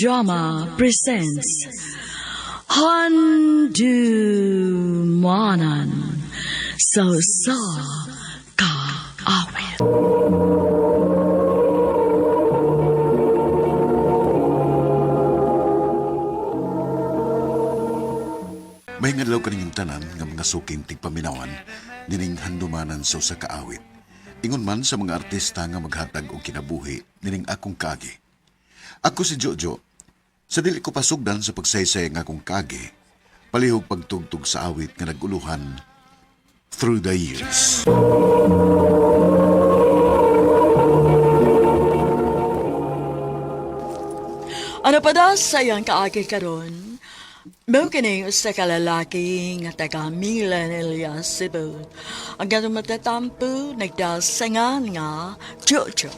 Drama presents Handumanan sa sa kaawit. May ngadlaw kaninyong tanan nga mga suking tigpaminawan nining handumanan sa usa ka awit. Ingon man sa mga artista nga maghatag og kinabuhi nining akong kaagi. Ako si Jojo. Sa dili ko pasugdan sa pagsaysay ng akong kaagi, palihog pagtugtog sa awit nga naguluhan Through the Years. Ano pa daw sa iyang kaagi karon? Mao kini usa ka lalaki nga taga Milan, Elias, Cebu. Ang gatong matatampo nagdasangan nga Jojo.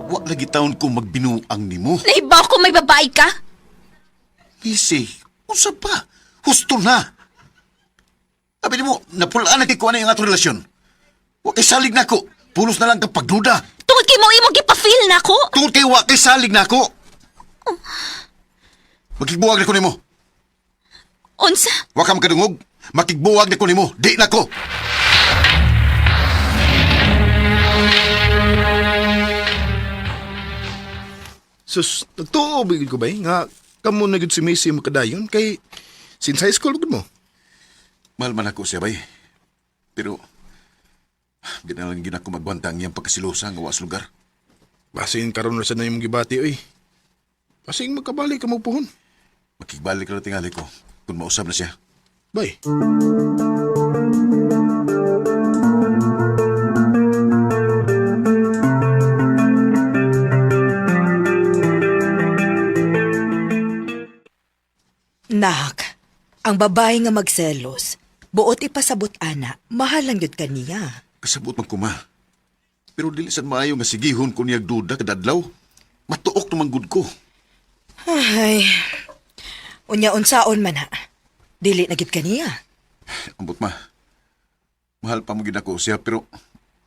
Wa lagi taon ko magbinuang nimo. Naibaw ko may babae ka? Missy, unsa pa? Husto na. Sabi nimo, napulaan na kay kuha na yung atong relasyon. Wa kay salig na ko. Pulos na lang kang pagduda. Tungod kay mo imong gipa-feel na ko. Tungod kay wa kay salig na ako. Makigbuwag na ko nimo. Unsa? Wa ka makadungog. Makigbuwag na ko nimo. Di na ko. Sus, nagtuo ba gyud ko ba eh, nga kamo na gyud si Macy makadayon kay since high school gud mo. Mahal man ako siya, bay. Pero, di na lang gina ko magwanta ang iyang pagkasilosa nga wa sa lugar. Basin karon ra sad na imong gibati oy. Basin magkabalik ka mo puhon. Makigbalik na tingali ko kung mausab na siya. Bay. Nak, ang babae nga magselos, buot ipasabot ana, mahal lang yun kaniya. Kasabot man kuma. Pero dili sad maayo nga sigihon ko niyag duda kadadlaw. Matuok naman gud ko. Ay, unya unsaon man ha. Dili na gyud kaniya. Ambot ma. Mahal pa mo gid ako siya pero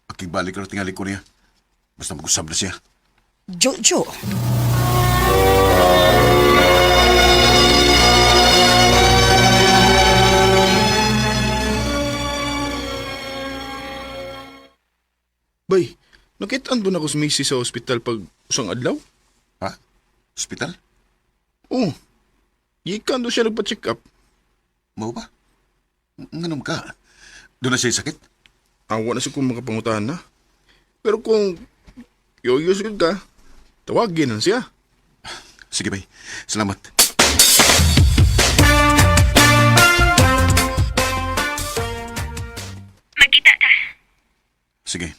akibalik ra tingali ko niya. Basta mag-usab na siya. Jojo. Bay, nakitaan ba na ko si Macy sa ospital pag usang adlaw? Ha? Hospital? Oh. Gikan do siya nagpa-check up. Mao ba? Nganom ka? Doon na siya sakit? Awa na siya kung makapangutahan na. Pero kung curious gyud ka, tawagin na siya. Sige bay. Salamat. Magkita ta. Sige.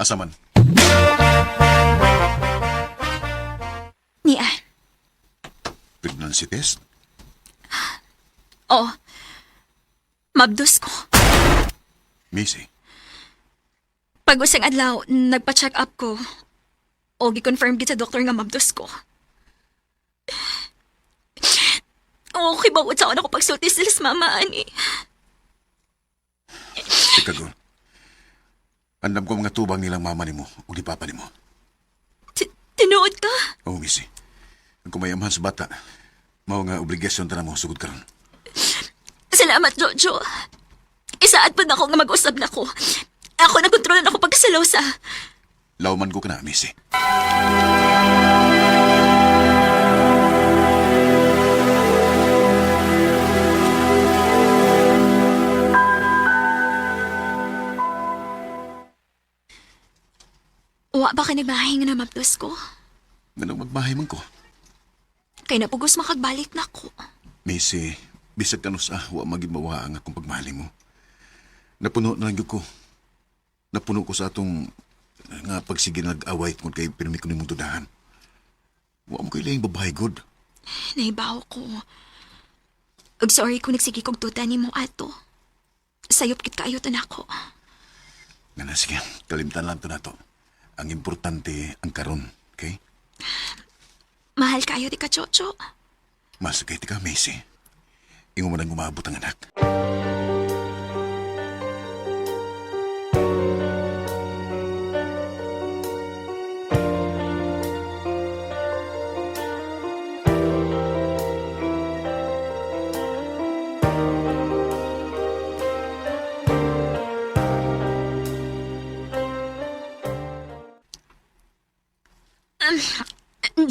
Asaman. Niya. Pregnancy test? Oo. Mabdos ko. Missy. Pag usang adlaw, nagpa-check up ko. O gi-confirm gid sa doktor nga mabdos ko. Oo, kay bawat sa ako pagsulti sila sa mama, ani. Teka girl. Andam ko mga tubang nilang mama nimo ug ni papa nimo. Tinuod ka? Oh, Missy. Ang kumayamhan sa bata, mao nga obligasyon ta mo sugod karon. Salamat, Jojo. Isaad pa na ako nga mag-usab na ko. Ako na kontrolan ako pagkasalosa. Lawman ko kana, Missy. Wa ba ka nagmahay nga namabdos ko? Nganong magmahay man ko. Kay napugos makagbalik na ko. Missy, bisag kanus ah, wa magid mawa ang akong pagmahali mo. Napuno na lang gyud ko. Napuno ko sa atong nga pagsige nag-away tungod kay pirmi ko nimong dudahan. Wa mo kay laing babae good. Naibaw ko. Ug sorry kung nagsige kog tuta nimo ato. Sayop kit kaayo to nako. Nga na, sige. Kalimtan lang to na to. Ang importante, ang karon. Okay? Mahal kayo di ka, Jojo. Masakit ka, Macy. Ingo mo nang umabot ang anak.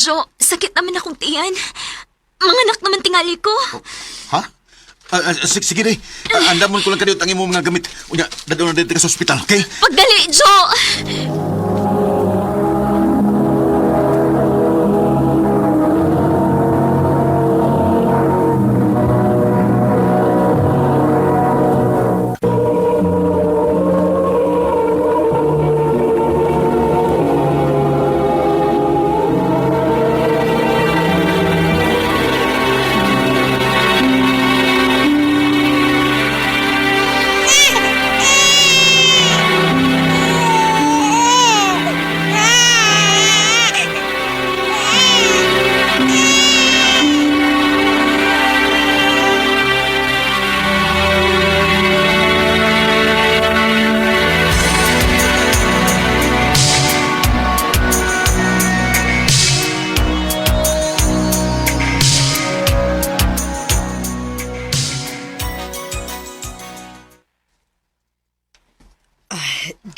Jo, sakit naman akong tiyan. Manganak naman tingali ko. Ha? Sige, day. Andamon ko lang kaniyot ang imong mga gamit. Unya, dadon na dito ka sa ospital, okay? Pagdali, Jo!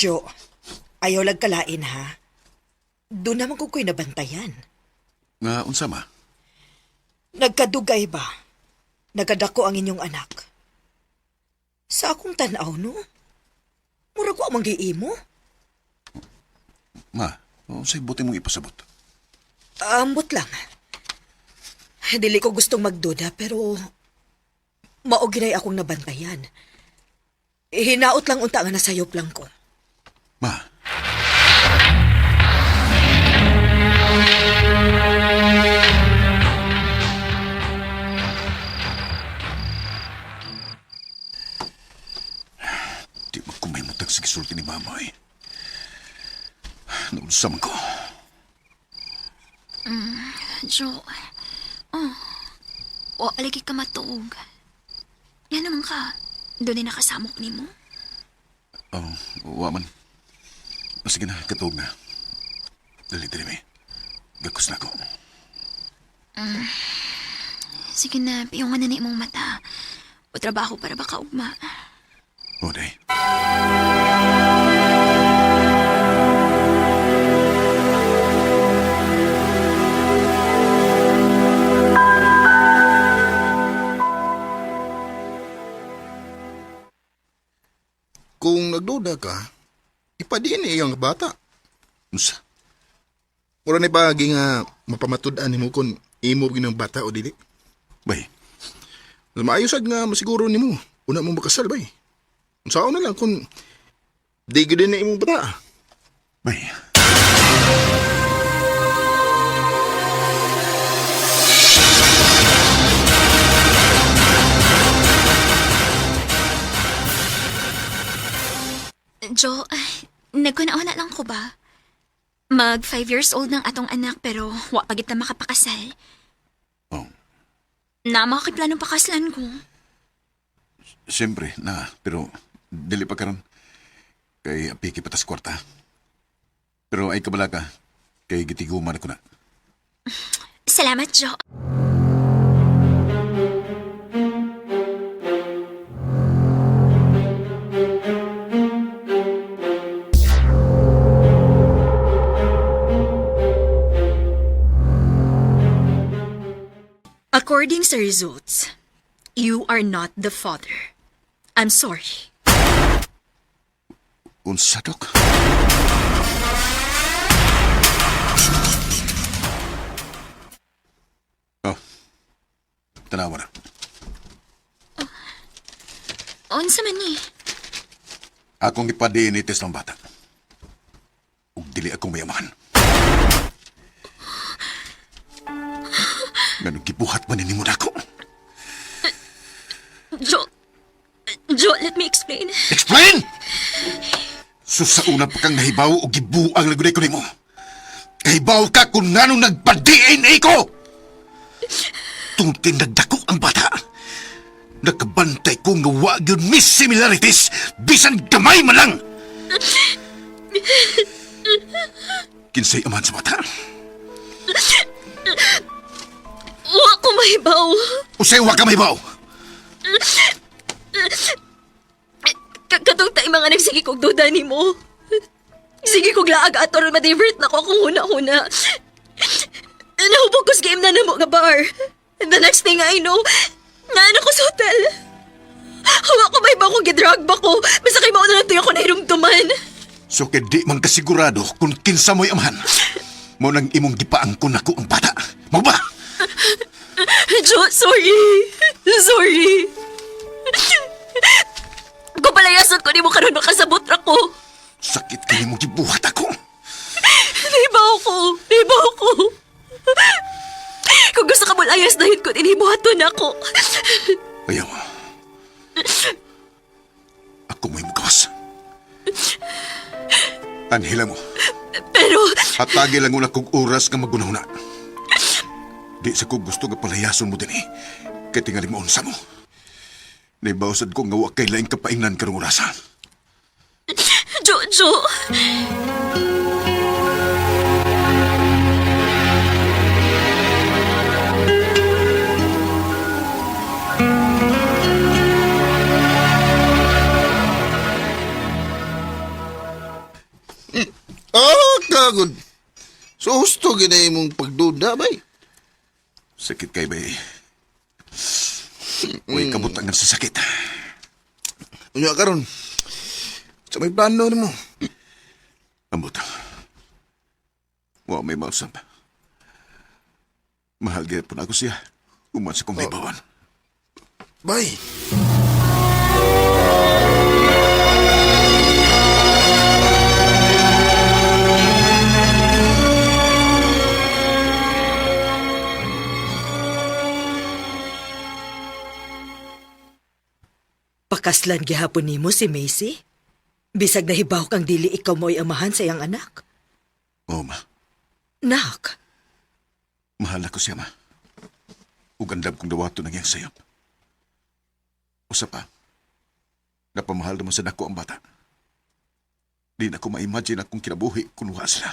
Jo, ayaw lang kalain ha. Doon naman ko ko'y nabantayan. Nga, unsa ma? Nagkadugay ba? Nagkadako ang inyong anak. Sa akong tanaw, no? Mura ko ang imo. Ma, unsay buti mong ipasabot? Ambot lang. Dili ko gustong magduda pero mao ginay akong nabantayan. Hinaot lang unta nga nasayop lang ko. Ma, di ba kumay mutag sa gisulti ni mama eh. Naunsa man ko. Jo, oh, wa lagi ka matuog. Yan naman ka. Doon ay nakasamok nimo. Oh, wa man. O, sige na, katuog na. Dali, dali, may. Gakos na ako. Sige na, piyungan na na imong mata. O trabaho para baka ugma. O, day. Kung nagduda ka, ipadiin iyang bata. Unsa? Mura ni paagi nga mapamatud-an nimo kung imo ginang bata o dili. Bay, Mas Maayo sad nga masiguro nimo. Una mo makasal bay. Unsaon na lang kung di gyud na imong bata. bay. Jo, ay, nagkunauna lang ko ba? Mag 5 years old ng atong anak pero wa pa gid ta makapakasal. Oh, Na makakiplanong pakaslan ko. siyempre, na. Pero, dili pa karon. Kay apiki patas kwarta. Pero ay kabala ka. Kay gitiguman ko na. Salamat, Jo. According sa results, you are not the father. I'm sorry. Unsa, Dok? Oh, tanawa na. Unsa man ni? Akong ipa-DNA test ng bata. Ug dili akong mayaman. Nganong gibuhat man ni mo nako. Joe, Joe, let me explain. Explain! So sa una pa kang nahibaw o gibuang lagunay ko nimo. Kahibaw ka kung nganong nagpa-DNA ko! Tungkol kay nagdako ang bata. Nakabantay ko nga wa gyud miss similarities bisan gamay man lang. Kinsay amahan sa bata? Wa ko mahibaw. Usay wa ka mahibaw. Katong tay mga nagsige kog duda nimo. Sige kog laag ato ron ma-divert na ko akong huna-huna. Nahubog ko sa game na namo nga bar. And the next thing I know, naan ako sa hotel. Hawa ko may kung gidrag ba ko. Basta kay mao na lang tuyo ko nahirumduman. So kay di man kasigurado kung kinsa mo'y amahan. Mo nang imong gipaangkon nako ang bata. Mao ba? Jo, sorry. Sorry. Kung palayason ko nimo karon makasabot ra ko. Sakit kay mo gibuhat ako. Naibaw ko. Naibaw ko. Kung gusto ka mo layas dahil ko, inibuhaton ako. Ayaw. Ako mo'y mukawas. Anhela mo. Pero, Hatagi lang una kong oras nga magunahuna. Di sa ko gusto nga palayason mo din eh. Kay tingali mo unsa mo. Naibawsad ko nga wa kay laing kapaingnan karong orasa. Jojo. Ah, kagod. So husto gina imong pagduda bay. Sakit kay bay. Uy, kabutangan sa sakit. Unya karon. Sa may plano nimo. Ambot. Wa may mausap. Mahal gyud po na ako siya. Uman sa kong hibawan. Bay. Pakaslan gihapon nimo si Macy? Bisag nahibaw kang dili ikaw mo'y amahan sa iyang anak. Oo, ma. Nak, Mahal ako siya, ma. Ug andam kong dawato ng iyang sayop. Usa pa, napamahal naman sa nako ang bata. Di na ko ma-imagine akong kinabuhi kung wa sila.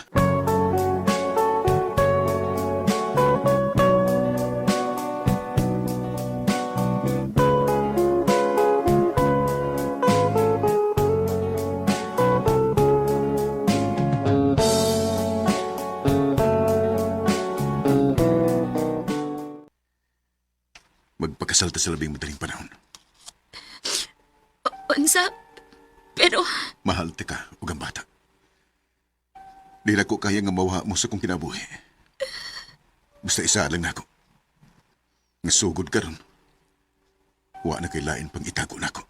Magpakasal ta sa labing madaling panahon. Unsa? Pero, Mahal ta ka ug ang bata. Di na ko kaya nga mawa mo sa kong kinabuhi. Basta isa lang nako. Nasugod ka ron. Wa na kay lain pang itago nako.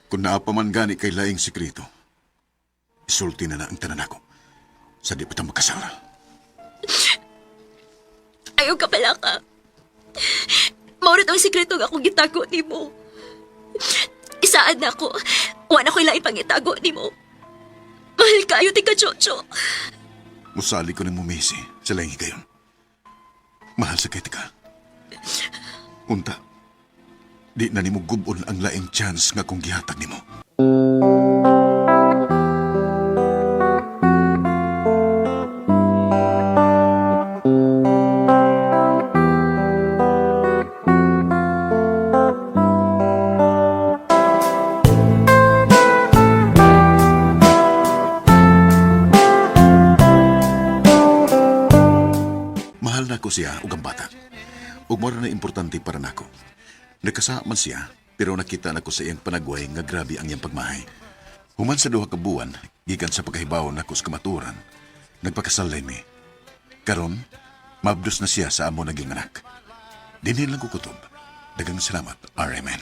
Kung naa pa man gani kay laing sekreto, isulti na na ang tanan nako. Sa di pa ta makasal. ayaw ka pala ka. Maurit ang sikreto nga akong gitago nimo. Isaad na ako. Wa na ko'y lain pang itago nimo. Mahal kayo, tika Jojo. Musali ko ng mumisi sa laing higayon. Mahal sa kay ka. Unta, di na nimo gubon ang laing chance nga kung gihatag nimo. Mahal nako siya ug ang bata. Ug mao ra na importante para nako. Nagkasa man siya, pero nakita nako sa iyang panagway nga grabe ang iyang pagmahay. Human sa duha ka buwan, gikan sa pagkahibaw nako sa kamaturan, nagpakasal lay mi. Karon, mabdos na siya sa amo naging anak. Dinhin lang ko kutob. Dagang salamat, RMN.